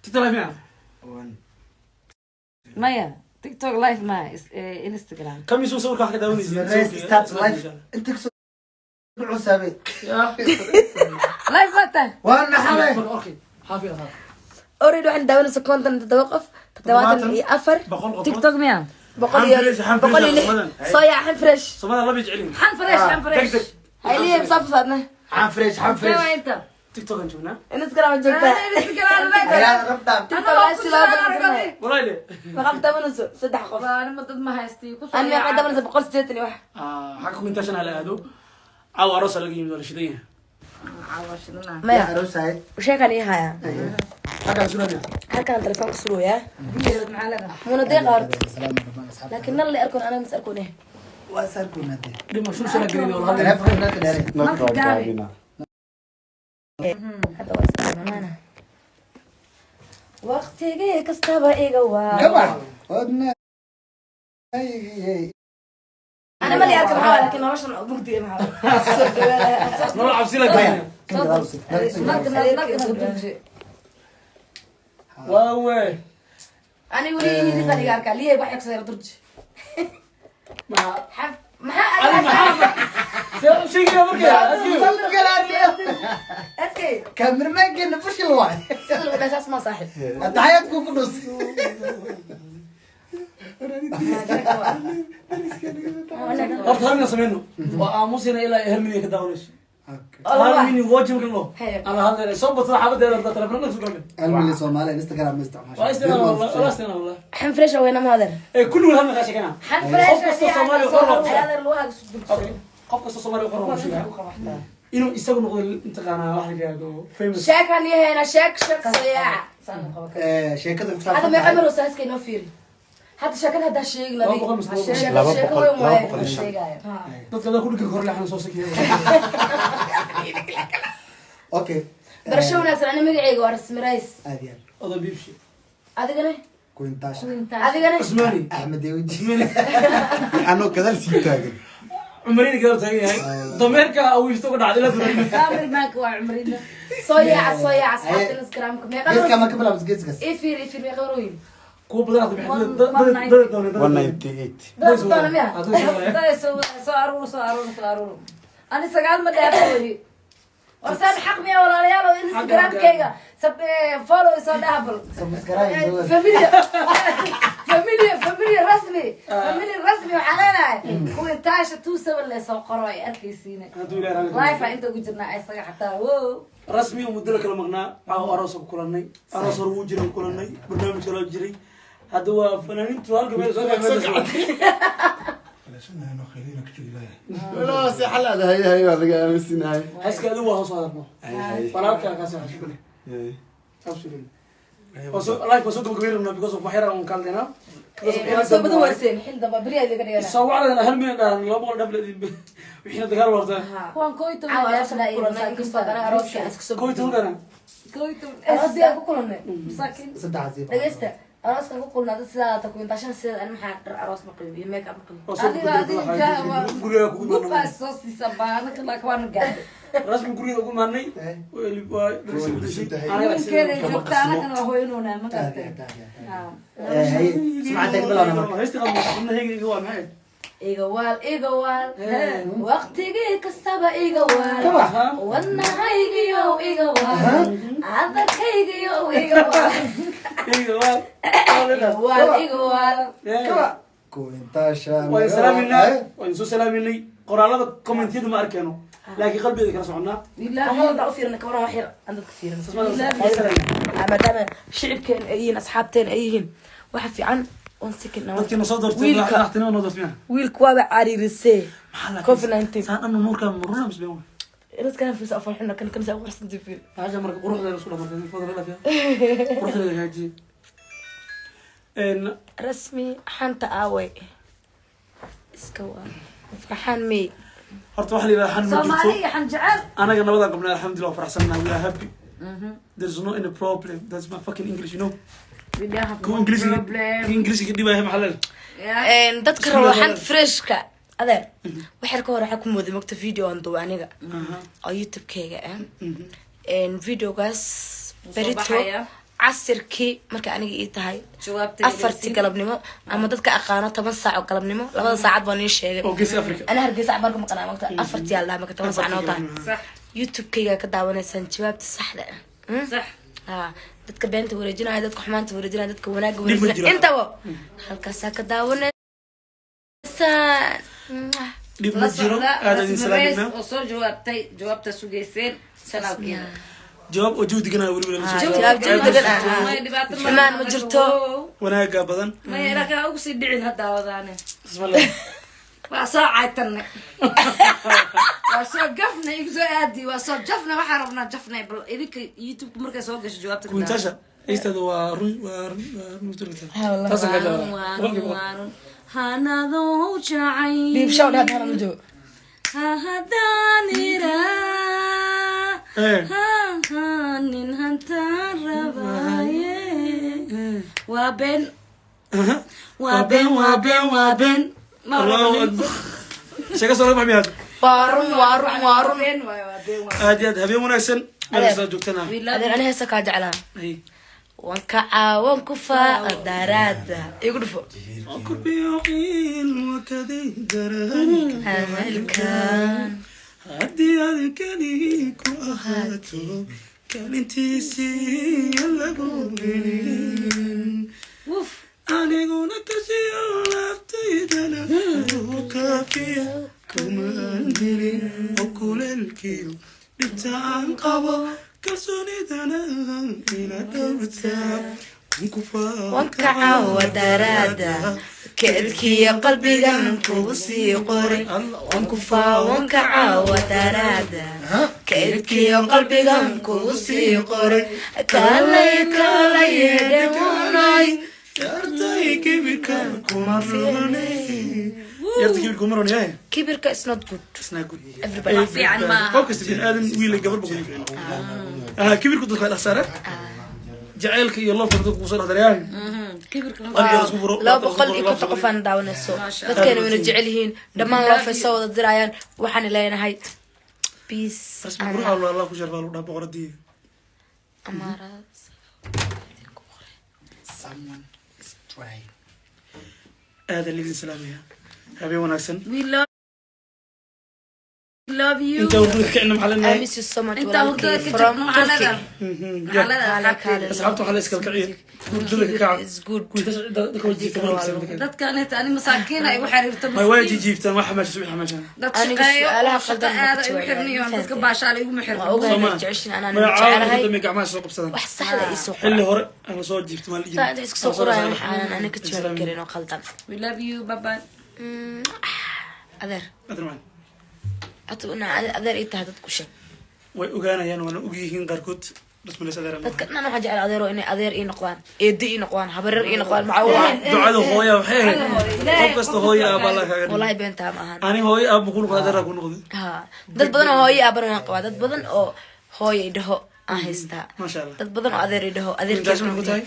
TikTok live miya? Maya, TikTok live ma Instagram. Kamiisuu sawirka wax ka daawanaysa. Race start live inta kasoo dhucusaabay. Live ma tahay? Waa naxale. Okay, xaafi ahaa. Already waxaan daawanaysa 57 qof, 74. 100 qof. TikTok miya? Boqol iyo Xan fresh, xan 106. fresh. Soo yaa xan fresh. Soomaalida laba jecelin. Xan fresh, xan fresh. Deg deg. Hayliye musaafasaadna. Xan fresh, xan Kee fresh. waa inta? TikTok aan joognaa. Instagram joogtaa. Instagram live. Ayaa rabtaa. TikTok live si loo badan. Walaahi le. Meeqa ku daawanayso? Saddex qof. Anima dad ma haystay ku soo An meeqa daawanaysa? 180 iyo wax. Xagga kuintaashan la aado. Caawa aroosa laga yimid, waa la shidan yahay. Maya. Aroosahay. Sheekan ii haya. Xaggaan suranaya. Halkaan telefoon ku surooyaa. Maxaa leedahay? Muna deeqa horta, laakiin nal la arkoon, anaga mas arkoone. Waa sarkuunade. Dhima shul shana gelin oo la hadlay. Telefoonka nalka dheere. Nalka gaabi. Hadda waa isticmaalana. Waqtigii kastaba iga waa. Gabax wadna. Ana mali arka maxaa waaye, laakiin noloshan mugdiga maxaa soo dhawaada. Nolol cabsi la gelin. Nalka, nalka naga durje. Waawe. Ani weli hilisan iga arkaa liyay wax kusoo yara durji. Maxaa? Maxaa? Ali maxaa? See u sheegaya marka? Askey. Cameraman-keena fashil waay. Sida lagu dhahay saas ma saaxib. Ataxayaadku ku dhus. Horta hal mina sameyno. Waa aamusina ilaa ay hal milyan ka daawanayso. Hal milyan wajibka loo. Ana hadlayna soo badsada xaabadeeda hadda telefoonada soo galay. Almili Soomaaliya Instagram ma isticmaasho. Waa isticmaal wallah, waa isticmaal wallah. Xan fresh weyna ma adeer. Ee kulli wal hal mina ka sheekana. Xan fresh. Qof kasta Soomaali qor waa. Adeer lugaha isu durje. Okay. Qof kasta Soomaali qor waa sheegaa. Inuu isagu noqdo intaqaanaa wax la yiraahdo famous. Sheekan yahayna, sheek sheek soo yaaca. Sheekada ku Hadda saabsan. meeqa mar wasaaska inoo fiiri. Hadda sheekada haddaa sheegin adiga. 200 mise 200. Sheeko weyn 200, waaye. 205. Sheegaya. Dadka adaa ku dhigan kor leexan soo sakiyo. Okay. Barasho wanaagsan, ani magacayga waa Rasmi Rice. Aad iyo aad. Odo biibshi. Adigana? Kuintaasha. Adigana? Cusmaani. Axmed Dawidi. Cusmaani. Anoo gadaal sii taagan. Cumariina gadaal taagan yahay. Dameerka awiifto ka dhacday la duran. Cameraman-ka waa Cumrina. Soo yaaca, soo yaaca asxaabta Instagramka. Meeqa Geeska mar ma ka bilaabs geeskaas. ii fiiri, ii fiiri, meeqa marooyin? Kuwa badan hadda bixin dad dad doonay dad. 198. Dad doona miya? Dad soo soo aruur, soo aruur, soo aruur. Ani sagaal ma dhaafo weli. Warsaan xaq miya walaalayaal oo Instagram-kayga sab follow soo dhaha bal. Subscribe. Familia, familia, familia rasmi, familia rasmi waxaa leenahay kuwii taasha 27 le soo qoro ay arkaysiina. Hadduu Ilaahay raalli ka Live aan inta ugu jirnaa isaga xataa wow. Rasmi oo muddo la kala maqnaa, caawa aroos ku kulannay, aroos hore wuu jiray ku kulannay, barnaamij kaloo jiray. Hadda waa fanaaniintu halka meel soo Walaa si xalaad hay hay waa laga aaminsanyahay. Haska adigu waa hoos hadalno walaalka kaasi waxaa shukule. Absolutely, live waa soo gabagabeyn rabnaa because of wax yar aan ka hadlaynaa. Waa soo badan wayseen xil damba beri adiga dhigana. Soo wacdana hal milyan dhaaran 200 dhaf leedin wixiina dagaal wartaa. Kuwan 11 Caawa aroos ku kulannay, inkastoo haddana arooska aan iska soo 11 kana. 11. Arooskii aan ku kulannay. Masaakiin. Saddexaas. Dhageysta, arooskan ku kulnaa dad sidaa ta kuintaashan sideed, ani maxaa dhar aroos ma qiimo iyo make up ma qiimo. Waa soo Adiga adiga guriga kugu gubaa imaanay. Soo siisa baanaka laa waana gaadhay. Rasmi guriga ugu imaanay. Waa dharsi bedeshay. Wiilkeeda ay joogta, anagana waa hooyanoonaa ma Aad garatay. iyo aad, aad iyo aad. Haye, sumcadda ka bilaabna marka. Heesti qalmo waa maxay? Iga waal, iga waal, waqtigii kastaba iga waal. Kabax. Wadnahaygiyow iga waal, adakaygiyow iga waal. Iga waal. Iga waal, iga waal. Kabax. Kuintaasha. Waan salaaminaa, waan soo salaaminay. Qoraalada commentiyada ma arkeeno, laakiin qalbigeeda kala soconnaa. Kamada u fiirina kabaran wax yar aan dadka fiirin, maadaama shicibkeen ay yihiin asxaabteen ay yihiin waxa fiican one second. Dadkiina soo doortay. Wiilka. Madaxtinimo noo doortay miyaa? Wiilka waaba cariirisee COVID-19. Saan dhan nuurka muruna mise been waay? Dadkan fiirsa afar xuna kan kan saa uqurxsan fiir. Bahasha marka quruxdeeda isku dhamartay fadlan dhafiya quruxdeeda hagaajiye. Rasmi xanta aaway iska waa farxaan mey. Horta waxa la yidhaha xan ma Soomaali jirto. iyo xan jecel. Anaga nabadan qabnay, alxamdulillah, waa faraxsannahay. We are happy, there's no any problem. That's my fucking English, you know. We don't have Kuwa no Ingiriisiga problem. kuwa Ingiriisiga dhibaya maxaa leedahay? Dadka rabo xan freshka adeer waxyar ka hor waxaa ku mooday mogta video aan duuba aniga oo YouTube-kayga ah. Videogaas Wuu soo berito baxaya. Casirkii marka aniga ii tahay 4tii galabnimo ama dadka aqaano 10 saac oo galabnimo, 2 saacad baan ii sheegay. Oo Geeska Afrika. Ana Hargeysa cabaar ku maqnaa maogta, 4tii aa la dhahaa marka 10 saac noo tahay. YouTube-kayga ka daawanaysaan jawaabta saxda ah. Ha, dadka beenta wareejinaya, dadka xumaanta wareejinaya, dadka wanaagga Dhib ma wareejinaya, jiro. Intaba halkaasaa ka daawanaysaan. Dhib ma jiro, aad idin salaaminaa. Oo soo jawaabtay, jawaabta sugayseen sanadkeeda. Jawaab oo jawi degan ah weliba lala soo. Jawaab jawi degan ah. May dhibaato. Xumaan ma jirto. Wanaaga badan. May ilaa ugu sii dhicin hadda wadaane. Bismillah. Waa soo caytanne, waa soo gafna, igu soo aadi, waa soo jafna, waxaan rabnaa jafna. Bal idinka YouTube markay soo gasho jawaabta ka daawa. Kuintasha haystaada waa run, waa run, waa run, taasaan ka jeclaa 100%. Waarun hanadou jacay. Dhiibshaw dhaad hana ma joogo. Haddaan iraa nin hantaan rabaaye, waa been, waa been, waa been, waa been. Ma Allahu rabo nin. akbar, sheeka soo laga baxmiyaad. Waa run, waa run, waa run. Been waaye, waa been, waa Aad iyo aad habeen wanaagsan meel kastaa joogtana. We love. Adeer, ani heesa kaa jeclaa. Ay. Waan kacaa, waan ku faa daraada, igu dhufo. Hamalkan. Haddii aad keligii ku ahaato, kaalintiisii lagu gelin. Wuf. Aniguna kashiyo laabtaydana uu kaafiya kumaan helin, oo kuleelkiyo dhibta aan qabo, kalsoonidana ila dhowrtaa. Waan kacaa daraada, keedkiyo qalbigan kugu sii qoray. Waan ku faa, waan kacaa daraada, keedkiyo qalbigan kugu sii qoray. Kaalay, kaalay, dhawunay. Yartay kibirka kuma roonay, yarta kibirka kuma roonay. Kibirka is not good. It's not good. Everybody. Fiican maaha. Qof kasta, bini aadan, wiil iyo gabar ba kuma fiicno. Ah, kibirku dadka dhex saara, jacaylka iyo loobka dadka kusoo dhex darayaan. Kibirka. Qalbiga isku furo. 250 qof aan daawanayso, dadkeena wayna jecel yihiin dhammaan, loofay soo wada dirayaan. Waxaan leenahay peace. Rasmi quruxa Allah, Allah ku sharfaa lagu dhaha boqoradii. Amaarada. Someone is trying. Aad lidin salaamaya, habeen wanaagsan. We love you. Inta hurdada kicina maxaa I leenahay? miss you so much. Inta hurdada Walaalkay ka from jirno waxaa Turkey. leedahay, waxaa leedahay asxaabteeda. Asxaabta waxaa la iskala kiciya, hurdada ka kaca. Is good. Kuwiintaas dadka waa jiifta markasta. Dadkaneta ani masaakiina igu xiriirto. May waa jijiiftaan waxa meesha subax meesha. Dad Aniga shaqeeyo su'aalaha oo shaqo qaldan ma aada ka igu jawaabaan. xirniyo, dadka baashaala iguma Waa xirno. ogahay Soo inaad ma jeceshiin, anaan maya caawa jecelahay. Dambe gacmaha soo qabsadaan. Wax saxda ii soo Xilli qora. hore aan soo jiifto maa. Saa inta isku soo qoraya waxaanan aniga ka jawaabi karin oo qaldan. We love you, bye bye. Adeer. Adarmaan. Hata inaa adeer ii tahay dadku sheeg. Way ogaanayaan, waana ogyihiin qaarkood basmalaysa adeer. Dadka dhan waxaa jecel adeero inay adeer ii noqdaan, eedo ii noqdaan, habareer ii noqdaan, maxaa u ahay? Ducada hooya waxay ahayd qof kasta hooyo aaba alla kaaga dhigay. Wallahi beentaa ma ahan. Ani hooyo aaba ku noqday, adeeraa ku noqday. Ha, dad badan oo hooyo aabana waan qabaa, dad badan oo hooyo idhaho aan haystaa. Maasha Allah. Dad badan oo adeer idhaho. Kuwintaasha maxay ku tahay?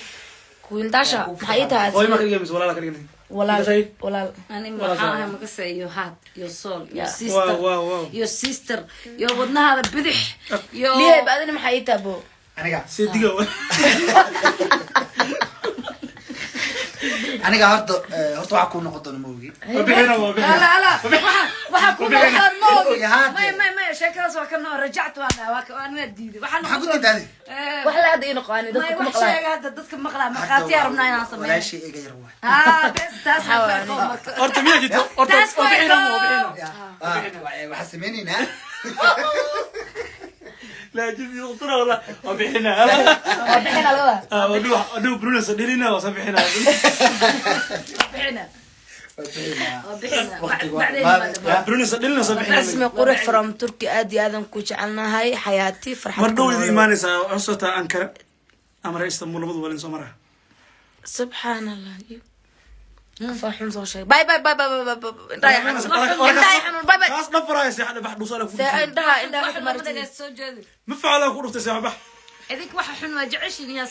Kuwintaasha maxaa ii tahay? Hooyo ma ka dhigay mise walaala ka dhiganay? Walaal. Kuwintaashay? Walaal. Ani maxaa ahay makase, iyo heart iyo soul iyo sister. Wow, wow, wow. Iyo sister iyo wadnahaada bidix iyo Lihay ba, adina maxaa ii tahay bo? Aniga Seediga. Aniga horta horta waxaa kuu noqon doona ma ogi. Waa bixina, waa bixina. Ala ala, waxa ku noqon ma ogi. Haate. May may may, sheekadaas waa ka noo rajactu, waan waa ka waan diiday waxa. Maxaa ku diiday adi? Wax la hadda ii noqo ani dadka may ku wax maqlaan. Sheega hadda dadka maqlaa, markhaatiyaa rabnaa inaan sameeyo. Walaashii iga yar waay. Ha bes, taas Maxaa waa waay aniga? marka. Horta miyaa jirto horta? Taas Waa bixina, way waa bixina. Ya, waxaa sameynaynaa. Laa jibsi qtura wala, waa bixina. Waa bixina labada. Ah, waduu waduu brunus dhelina, waa soo bixina. Bixina. Waa bixinaa. Waa bixina. Waqtiga waa- Bacdeen. Ya. Brunus dhelina, soo bixina. Rasmi qurux from Turkey, aad iyo aadan ku jecelnahay xayaati, farxad Mar ku dhow idin noolow. imaanaysaa, waxaa socotaa Ankara ama reer Istanbul, labadu waa soo maraa. Subxaan Allah, afaa xun soo sheegay. Bye bye bye bye bye bye. Indhaha xanuun, indhaha xanuun, bye bye. Kaas dhafaraya, seexa bax dhuusa ku. See indhaha, indhaha wax ku martid. soo jeedi. Ma facala ku dhuftay, seexa bax. Idinka waxa xun waa jeceshiin yaa.